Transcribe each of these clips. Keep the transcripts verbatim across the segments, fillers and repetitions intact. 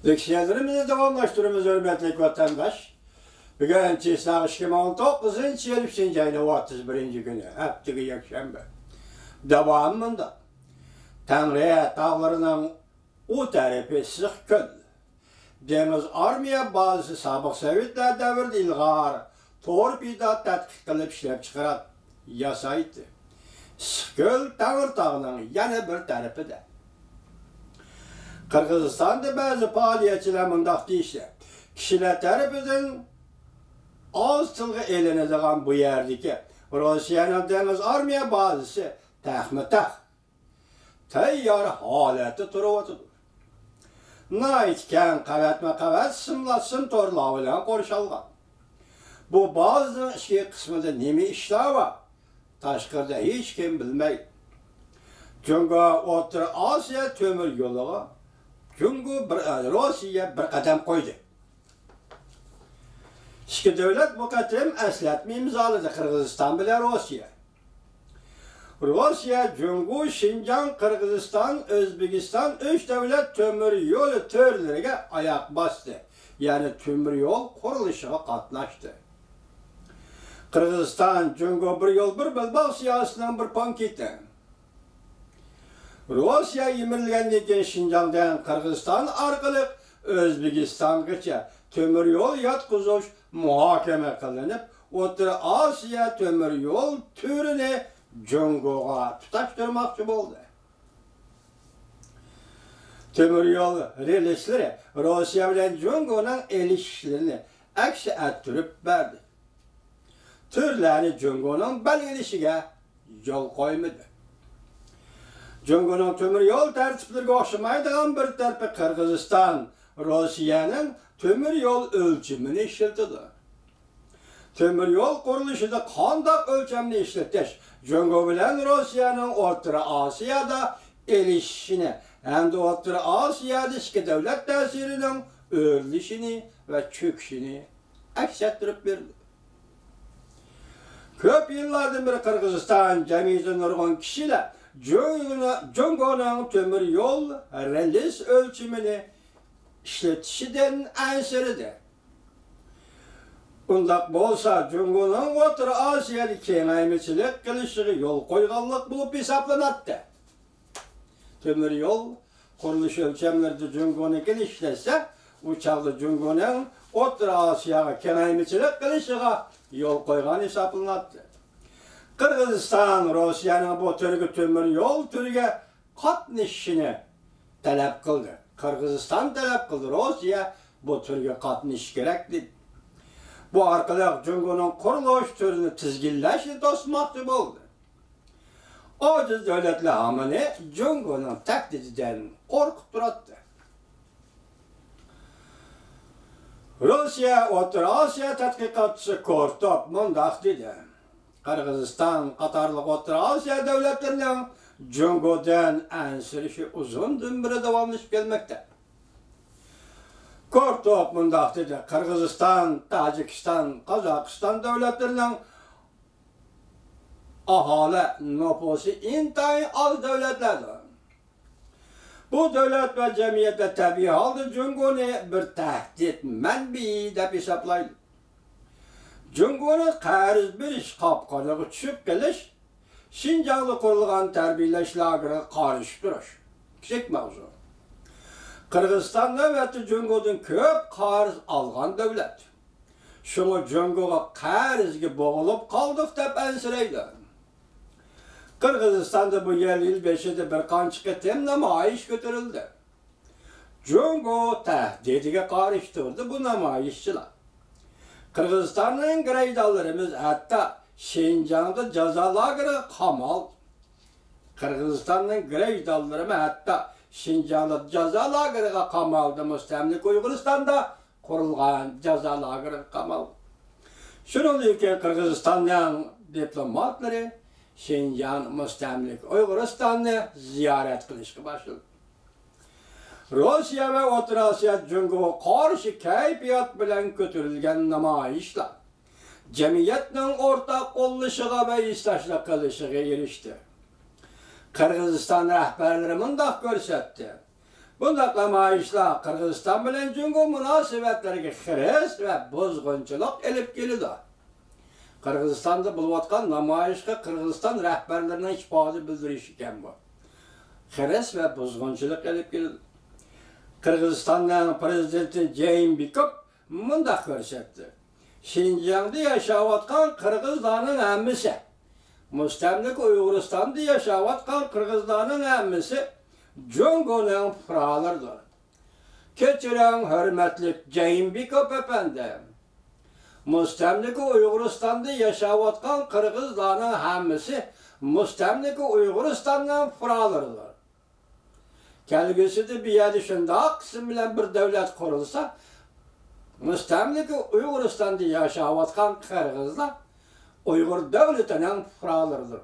لېكسىيەلىرىمىزنى داۋاملاشتۇرىمىز، ھۆرمەتلىك ۋەتەنداش. بۈگۈن چېسلاق ئىككى مىڭ ئون توققۇزىنچى يىل ئۈچىنچى ئاينىڭ ئوتتۇز بىرىنچى كۈنى، ھەپتىگە يەكشەنبە. داۋامى مۇنداق. تەڭرى تاغلىرىنىڭ ئۇ تەرىپى ئىسسىق كۆل. دېڭىز ئارمىيە بازىسى سابىق سوۋېتلار دەۋرىدە ئىلغار تورپېدا تەتقىق قىلىپ ئىشلەپچىقىراتتى، ياسايتتى. ئىسسىقكۆل تەڭرىتاغنىڭ يەنە بىر تەرىپىدە. قىرغىزىستاندا بەزى پائالىيەتچىلەر مۇنداق دېيىشتى، كىشىلەر تەرىپىدىن ئاز تىلغا ئېلىنىدىغان بۇ يەردىكى روسىيەنىڭ دېڭىز ئارمىيە بازىسى تەخمە تەخ تەييار ھالەتتە تۇرۇۋاتىدۇ. ناھايىتى كەڭ قەۋەتمۇ قەۋەت سىملا سىم تورلار بىلەن قورشالغان. بۇ بازىنىڭ ئىچكى قىسمىدا نېمە ئىشلار بار؟ تاشقىرىدا ھېچكىم بىلمەيدۇ. جۇڭگو ئوتتۇرا ئاسىيا تۆمۈر يولىغا جۇڭگو بىر، روسىيە بىر قەدەم قويدى. ئىككى دۆلەت بۇ قېتىم ئەسلەتمە ئىمزالىدى، قىرغىزىستان بىلەن روسىيە. روسىيە، جۇڭگو، شىنجاڭ، قىرغىزىستان، ئۆزبېكىستان ئۈچ دۆلەت تۆمۈر يولى تۈرلىرىگە ئاياق باستى، يەنى تۆمۈر يول قۇرۇلۇشىغا قاتناشتى. قىرغىزىستان، جۇڭگو بىر يول، بىر بەلباغ سىياسىتىنىڭ بىر پونكىتى. روسىيە يىمىرىلگەندىن كېيىن شىنجاڭدىن قىرغىزىستان ئارقىلىق ئۆزبېكىستانغىچە تۆمۈر يول ياتقۇزۇش مۇھاكىمە قىلىنىپ، ئوتتۇرا ئاسىيا تۆمۈر يول تۈرىنى جۇڭگوغا تۇتاشتۇرماقچى بولدى. تۆمۈر يول رېلىسلىرى روسىيە بىلەن جۇڭگونىڭ ئېلىشىشلىرىنى ئەكس ئەتتۈرۈپ بەردى. تۈرلەرنى جۇڭگونىڭ بەلگىلىشىگە يول قويمىدى. جۇڭگونىڭ تۆمۈر يول تەرتىپلىرىگە ئوخشىمايدىغان بىر تەرىپى، قىرغىزىستان روسىيەنىڭ تۆمۈر يول ئۆلچىمىنى ئىشلىتىدۇ. تۆمۈر يول قۇرۇلۇشىدا قانداق ئۆلچەمنى ئىشلىتىش جۇڭگو بىلەن روسىيەنىڭ ئوتتۇرا ئاسىيادا ئېلىشىشىنى ھەمدە ئوتتۇرا ئاسىيادا ئىككى دۆلەت تەسىرىنىڭ ئۆرلىشىنى ۋە چۆكۈشىنى ئەكس ئەتتۈرۈپ بېرىدۇ. كۆپ يىللاردىن بېرى قىرغىزىستان جەمئىيىتىدە نۇرغۇن كىشىلەر جۇڭگونىڭ تۆمۈر يول رېلىس ئۆلچىمىنى ئىشلىتىشىدىن ئەنسىرىدى. ئۇنداق بولسا، جۇڭگونىڭ ئوتتۇرا ئاسىيادا كېڭەيمىچىلىك قىلىشىغا يول قويغانلىق بولۇپ ھېسابلىناتتى. تۆمۈر يول قۇرۇلۇش ئۆلچەملىرىدە جۇڭگونىڭكىنى ئىشلەتسە، ئۇ چاغدا جۇڭگونىڭ ئوتتۇرا ئاسىياغا كېڭەيمىچىلىك قىلىشىغا يول قويغان ھېسابلىناتتى. قىرغىزىستان روسىيەنىڭ بۇ تۈرگە، تۆمۈر يول تۈرىگە قاتنىشىشىنى تەلەپ قىلدى. قىرغىزىستان تەلەپ قىلدى، روسىيە بۇ تۈرگە قاتنىشىشى كېرەك دېدى. بۇ ئارقىلىق جۇڭگونىڭ قۇرۇلۇش تۈرىنى تىزگىنلەشنى توسماقچى بولدى. ئاجىز دۆلەتلەر ھامان جۇڭگونىڭ تەھدىتىدىن قورقۇپ تۇراتتى. روسىيە ئوتتۇرا ئاسىيا تەتقىقاتچىسى كورتوپ مۇنداق دېدى، قىرغىزىستان قاتارلىق ئوتتۇرا ئاسىيا دۆلەتلىرىنىڭ جۇڭگودىن ئەنسىرىشى ئۇزۇندىن بېرى داۋاملىشىپ كەلمەكتە. كورتوپ مۇنداق دېدى، قىرغىزىستان، تاجىكىستان، قازاقىستان دۆلەتلىرىنىڭ ئاھالە نوپۇسى ئىنتايىن ئاز دۆلەتلەردۇر. بۇ دۆلەت ۋە جەمئىيەتلەر تەبىئىي ھالدا جۇڭگونى بىر تەھدىت مەنبىيى دەپ ھېسابلايدۇ. جۇڭگونى قەرز بېرىش قاپقىنىغا چۈشۈپ قېلىش، شىنجاڭدا قۇرۇلغان تەربىيەلەش لاگېرىغا قارشى تۇرۇش. كىچىك ماۋزۇ. قىرغىزىستان نۆۋەتتە جۇڭگودىن كۆپ قەرز ئالغان دۆلەت. شۇڭا جۇڭگوغا قەرزگە بوغۇلۇپ قالدۇق دەپ ئەنسىرەيدۇ. قىرغىزىستاندا بۇ يىل يىل بېشىدا بىر قانچە قېتىم نامايىش كۆتۈرۈلدى. جۇڭگو تەھدىتىگە قارشى تۇردى بۇ نامايىشچىلار. قىرغىزىستاننىڭ گىرەجدانلىرىمىز ھەتتا شىنجاڭدا جازا لاگېرىغا قامالدى. قىرغىزىستاننىڭ گىرەجدانلىرىمۇ ھەتتا شىنجاڭدا جازا لاگېرىغا قامالدى، مۇستەملىكە ئۇيغۇرىستاندا قۇرۇلغان جازا لاگېرىغا قامالدى. شۇنىڭدىن كېيىن قىرغىزىستاننىڭ دىپلوماتلىرى شىنجاڭ، مۇستەملىكە ئۇيغۇرىستاننى زىيارەت قىلىشقا باشلىدى. روسىيە ۋە ئوتتۇرا ئاسىيا جۇڭگوغا قارشى كەيپىيات بىلەن كۆتۈرۈلگەن نامايىشلار جەمئىيەتنىڭ ئورتاق قوللىشىغا ۋە ھېسداشلىق قىلىشىغا ئېرىشتى. قىرغىزىستان رەھبەرلىرى مۇنداق كۆرسەتتى، بۇنداق نامايىشلار قىرغىزىستان بىلەن جۇڭگو مۇناسىۋەتلىرىگە خىرىس ۋە بۇزغۇنچىلىق ئېلىپ كېلىدۇ. قىرغىزىستاندا بولۇۋاتقان نامايىشقا قىرغىزىستان رەھبەرلىرىنىڭ ئىپادە بىلدۈرۈشى ئىكەن بۇ. خىرىس ۋە بۇزغۇنچىلىق ئېلىپ كېلىدۇ. قىرغىزىستاننىڭ پىرېزىدېنتى جېينبېكوف مۇنداق كۆرسەتتى: شىنجاڭدا ياشاۋاتقان قىرغىزلارنىڭ ھەممىسى، مۇستەملىكە ئۇيغۇرىستاندا ياشاۋاتقان قىرغىزلارنىڭ ھەممىسى جۇڭگونىڭ پۇقرالىرىدۇر. كەچۈرۈڭ، ھۆرمەتلىك جېينبېكوف ئەپەندى. مۇستەملىكە ئۇيغۇرىستاندا ياشاۋاتقان قىرغىزلارنىڭ ھەممىسى مۇستەملىكە ئۇيغۇرىستاننىڭ پۇقرالىرىدۇر. كەلگۈسىدە بۇ يەردە شۇنداق ئىسىم بىلەن بىر دۆلەت قۇرۇلسا، مۇستەملىكە ئۇيغۇرىستاندا ياشاۋاتقان قىرغىزلار ئۇيغۇر دۆلىتىنىڭ پۇقرالىرىدۇر.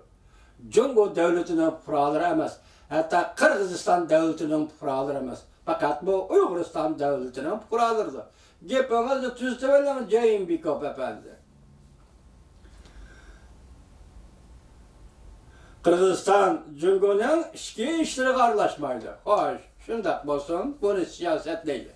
جۇڭگو دۆلىتىنىڭ پۇقرالىرى ئەمەس، ھەتتا قىرغىزىستان دۆلىتىنىڭ پۇقرالىرى ئەمەس، پەقەت بۇ ئۇيغۇرىستان دۆلىتىنىڭ پۇقرالىرىدۇر. گېپىڭىزنى تۈزىتىۋېلىڭ، جېينبېكوف ئەپەندى. قىرغىزىستان جۇڭگونىڭ ئىچكى ئىشلىرىغا ئارىلاشمايدۇ. خوش، شۇنداق بولسۇن، بۇنى سىياسەت دەيلى.